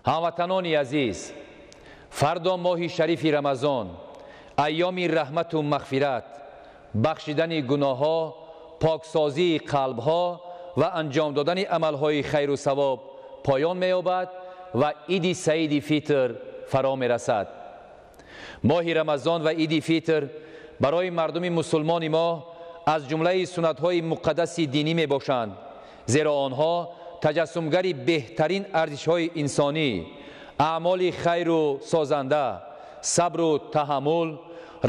Ҳамватанони азиз, фардо моҳи шарифи Рамазон, айёми раҳмату мағфират, бахшидани гуноҳҳо, поксозии қалбҳо ва анҷом додани амалҳои хайру савоб поён меёбад ва Иди Саиди Фитр фаро мерасад. Моҳи Рамазон ва Иди Фитр барои мардуми мусулмони мо аз ҷумлаи суннатҳои муқаддаси динӣ мебошанд, зеро онҳо таҷассумгари беҳтарин арзишҳои инсонӣ, аъмоли хайру созанда, сабру таҳаммул,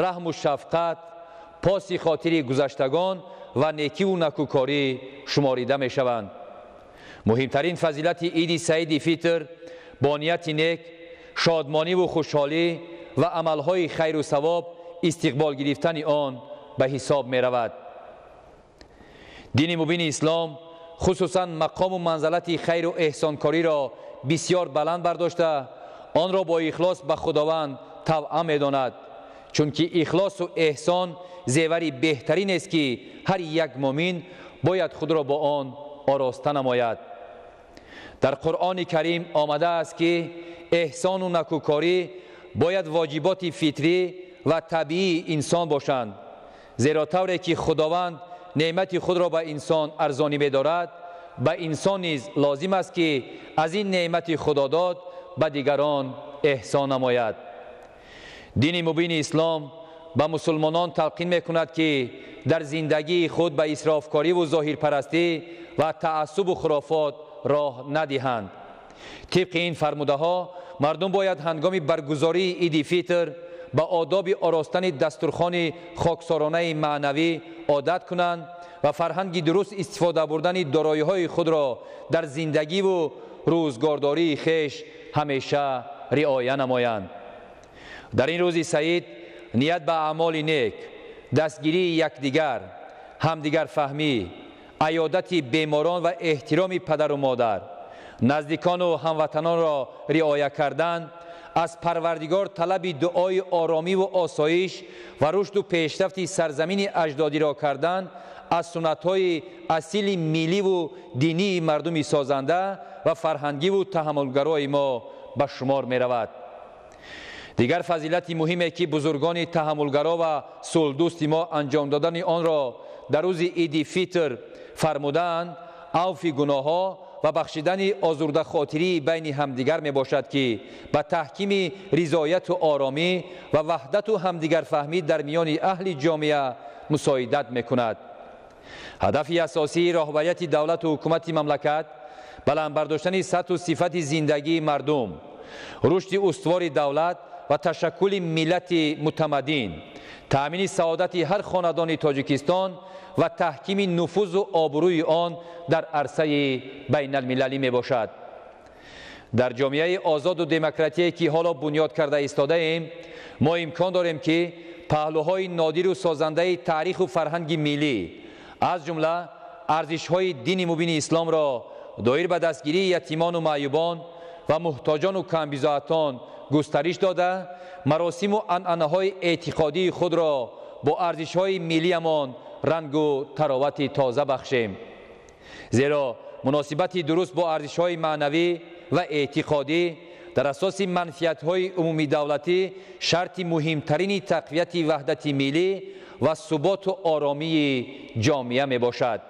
раҳму шафқат, поси хотири гузаштагон ва некиву накӯкорӣ шуморида мешаванд. Муҳимтарин фазилати Иди Саиди Фитр бо нияти нек, шодмониву хушҳолӣ ва амалҳои хайру савоб истиқбол гирифтани он ба ҳисоб меравад. Дини мубини ислом хусусан мақому манзалати хайру эҳсонкориро бисёр баланд бардошта, онро бо ихлос ба Худованд тавъа медонад, чунки ихлосу эҳсон зевари беҳтаринест, ки ҳар як мӯмин бояд худро бо он ороста намояд. Дар Қуръони Карим омадааст, ки эҳсону накӯкорӣ бояд воҷиботи фитрӣ ва табиии инсон бошанд, зеро тавре ки Худованд неъмати худро ба инсон арзонӣ медорад, ба инсон низ лозим аст, ки аз ин неъмати худодод ба дигарон эҳсон намояд. Дини мубини ислом ба мусулмонон талқин мекунад, ки дар зиндагии худ ба исрофкориву зоҳирпарастӣ ва таассубу хурофот роҳ надиҳанд. Тибқи ин фармудаҳо, мардум бояд ҳангоми баргузории Иди Фитр ба одоби оростани дастурхони хоксоронаи маънавӣ одат кунанд ва фарҳанги дуруст истифода бурдани дороиҳои худро дар зиндагиву рӯзгордории хеш ҳамеша риоя намоянд. Дар ин рӯзи саид ният ба аъмоли нек, дастгирии якдигар, ҳамдигарфаҳмӣ, аёдати беморон ва эҳтироми падару модар, наздикону ҳамватанонро риоя кардан, аз Парвардигор талаби дуои оромиву осоиш ва рушду пешрафти сарзамини аҷдодиро кардан аз суннатҳои асили милливу динии мардуми созанда ва фарҳангиву таҳаммулгарои мо ба шумор меравад. Дигар фазилати муҳиме, ки бузургони таҳаммулгаро ва сулҳдӯсти мо анҷом додани онро дар рӯзи Иди Фитр фармудаанд, авфи гуноҳҳо ва бахшидани озурдахотирии байни ҳамдигар мебошад, ки ба таҳкими ризояту оромӣ ва ваҳдату ҳамдигарфаҳмӣ дар миёни аҳли ҷомеа мусоидат мекунад. Ҳадафи асосии роҳбарияти давлату ҳукумати мамлакат баланд бардоштани сатҳу сифати зиндагии мардум, рушди устувори давлат ва ташаккули миллати мутамаддин, таъмини саодати ҳар хонадони Тоҷикистон ва таҳкими нуфузу обрӯи он дар арсаи байналмилалӣ мебошад. Дар ҷомеаи озоду демократие, ки ҳоло бунёд карда истодаем, мо имкон дорем, ки паҳлӯҳои нодиру созандаи таъриху фарҳанги миллӣ, аз ҷумла арзишҳои дини мубини исломро доир ба дастгирии ятимону маъюбон ва муҳтоҷону камбизоатон густариш дода, маросиму анъанаҳои эътиқодии худро бо арзишҳои миллиямон рангу таровати тоза бахшем. Зеро муносибати дуруст бо арзишҳои маънавӣ ва эътиқодӣ дар асоси манфиатҳои умумидавлатӣ шарти муҳимтарини тақвияти ваҳдати миллӣ ва суботу оромии ҷомеа мебошад.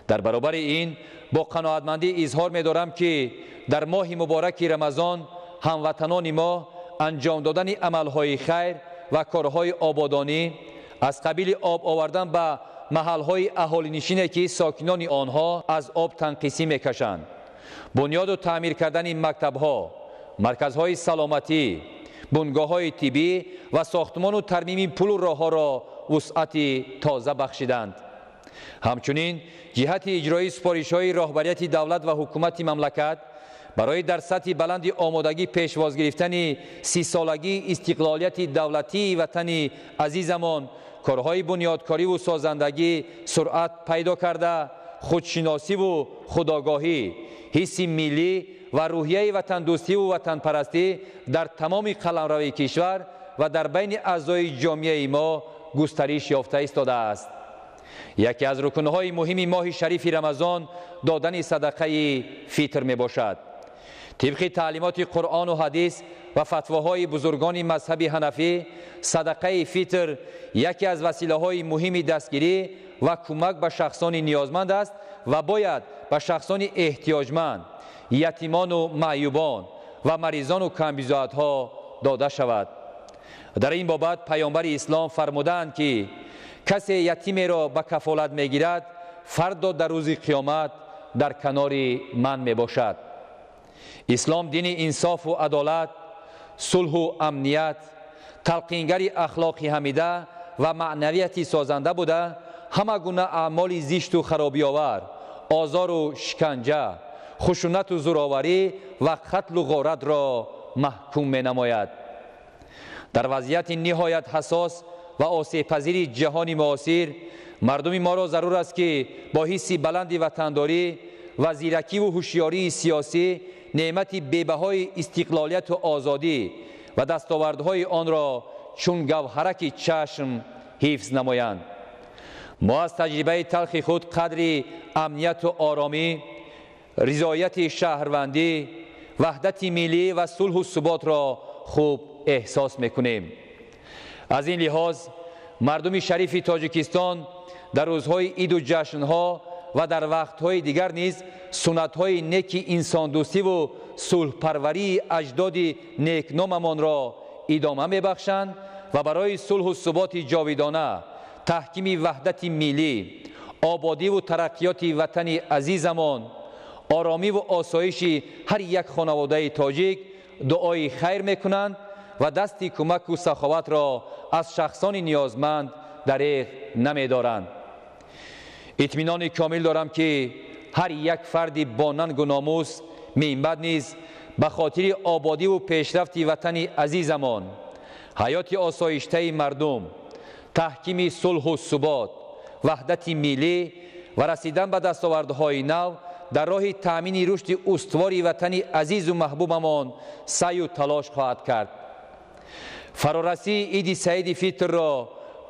Дар баробари ин бо қаноатмандӣ изҳор медорам, ки дар моҳи мубораки Рамазон ҳамватанони мо анҷом додани амалҳои хайр ва корҳои ободонӣ аз қабили об овардан ба маҳалҳои аҳолинишине, ки сокинони онҳо аз об танқисӣ мекашанд, бунёду таъмир кардани мактабҳо, марказҳои саломатӣ, бунгоҳҳои тиббӣ ва сохтмону тармими пулу роҳҳоро вусъати тоза бахшиданд. Ҳамчунин ҷиҳати иҷрои супоришҳои роҳбарияти давлат ва ҳукумати мамлакат барои дар сатҳи баланди омодагӣ пешвоз гирифтани 30-солагии истиқлолияти давлатии ватани азизамон корҳои бунёдкориву созандагӣ суръат пайдо карда, худшиносиву худогоҳӣ, ҳисси миллӣ ва рӯҳияи ватандӯстиву ватанпарастӣ дар тамоми қаламрави кишвар ва дар байни аъзои ҷомеаи мо густариш ёфта истодааст. Яке аз рукнҳои муҳими моҳи шарифи Рамазон додани садақаи фитр мебошад. Тибқи таълимоти Қуръону ҳадис ва фатвоҳои бузургони мазҳаби ҳанафӣ, садақаи фитр яке аз василаҳои муҳими дастгирӣ ва кӯмак ба шахсони ниёзманд аст ва бояд ба шахсони эҳтиёҷманд, ятимону маъюбон ва маризону камбизоатҳо дода шавад. Дар ин бобат Паёмбари Ислом фармудаанд, ки касе ятимеро ба кафолат мегирад, фардо дар рӯзи қиёмат дар канори ман мебошад. Ислом дини инсофу адолат, сулҳу амният, талқингари ахлоқи ҳамида ва маънавияти созанда буда, ҳама гуна аъмоли зишту харобиовар, озору шиканҷа, хушунату зӯроварӣ ва қатлу ғоратро маҳкум менамояд. Дар вазъияти ниҳоят ҳассос ва осебпазири ҷаҳони муосир, мардуми моро зарур аст, ки бо ҳисси баланди ватандорӣ ва зиракиву ҳушёрии сиёсӣ неъмати бебаҳои истиқлолияту озодӣ ва дастовардҳои онро чун гавҳараки чашм ҳифз намоянд. Мо аз таҷрибаи талхи худ қадри амнияту оромӣ, ризояти шаҳрвандӣ, ваҳдати миллӣ ва сулҳу суботро хуб эҳсос мекунем. Аз ин лиҳоз мардуми шарифи Тоҷикистон дар рӯзҳои иду ҷашнҳо ва дар вақтҳои дигар низ суннатҳои неки инсондӯстиву сулҳпарварии аҷдоди некномамонро идома мебахшанд ва барои сулҳу суботи ҷовидона, таҳкими ваҳдати миллӣ, ободиву тараққиёти ватани азизамон, оромиву осоиши ҳар як хонаводаи тоҷик дуои хайр мекунанд ва дасти кӯмаку саховатро аз шахсони ниёзманд дареғ намедоранд. Итминони комил дорам, ки ҳар як фарди бо нангу номус минбаъд низ ба хотири ободиву пешрафти ватани азизамон, ҳаёти осоиштаи мардум, таҳкими сулҳу субот, ваҳдати миллӣ ва расидан ба дастовардҳои нав дар роҳи таъмини рушди устувори ватани азизу маҳбубамон саъю талош хоҳад кард. Фарорасии Иди Саиди Фитрро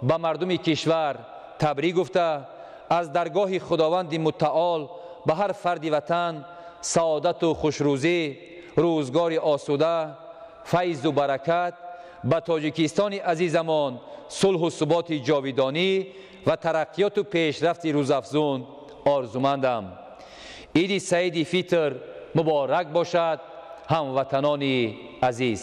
ба мардуми кишвар табрик гуфта, аз даргоҳи Худованди Мутаол ба ҳар фарди ватан саодату хушрӯзӣ, рӯзгори осуда, файзу баракат, ба Тоҷикистони азизамон сулҳу суботи ҷовидонӣ ва тараққиёту пешрафти рӯзафзун орзумандам. Иди Саиди Фитр муборак бошад, ҳамватанони азиз!